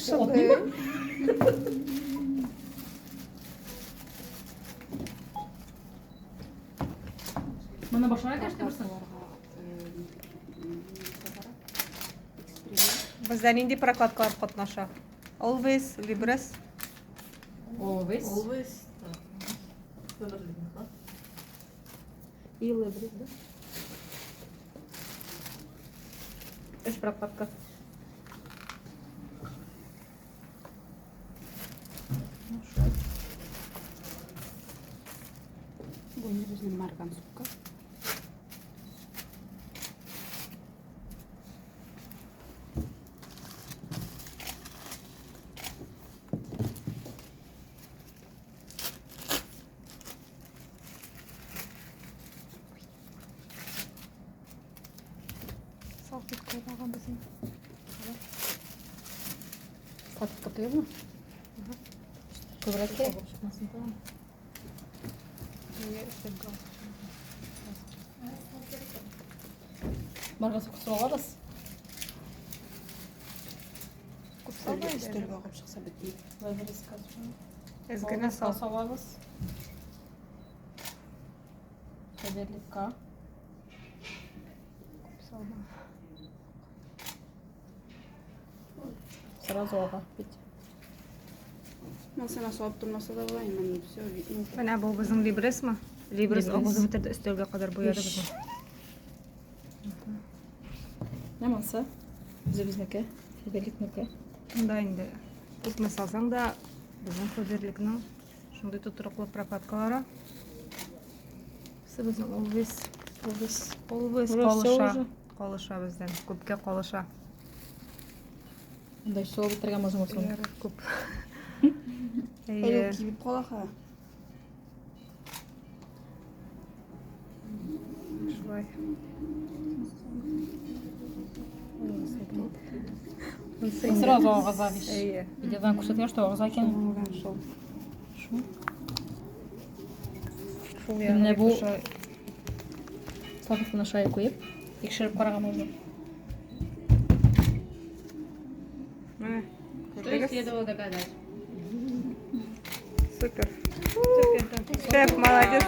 Шундый. Моны башара кәште берсен. Бездә нинди прокладкалар катнаша? Always, Libres. Always. Always. И Libres, да? Өч прокладка. Бу инде безнең марганцовка. Салфетка булмаган безнең. Салфетка түгелме? Күбрәк кирәк. Нигә өстәлгә алып Марганцовка сорап алабыз. Күп салма инде. Өстәлгә агып чыкса бетми. Әз генә сал. Салабыз. Фаберликка. Күп салма. Сразу ага. Бит. Мин сиңа салып тормаса да була, инде все видно. Менә бу безнең Либресмы? Либрес Либрес. агызып бетерде, өстәлгә кадәр буяды безне. Менә монысы. Үзебезнеке. Фаберликнеке. Монда инде күпме салсаң да, безнең Фаберликның шундый тотрыклы прокладкалары. Бусы безнең Always. Always. Always Уже всё калыша. уже. Калыша бездән. Күпкә калыша. Монда салып бетерергә можно булсын. Ярар, күп. Әйе, Әйе. кибеп кала ха. Шулай. Сразу агыза бит. Әйе. Видеодан күрсәткән, что агыза икән. Шул. Шул. Шул Менә ягы бу- шулай. Салфетканы шулай куеп, тикшереп карарга можно. Менә. Что и Күрдегез? следовало догадать. Супер. Шеф, молодец.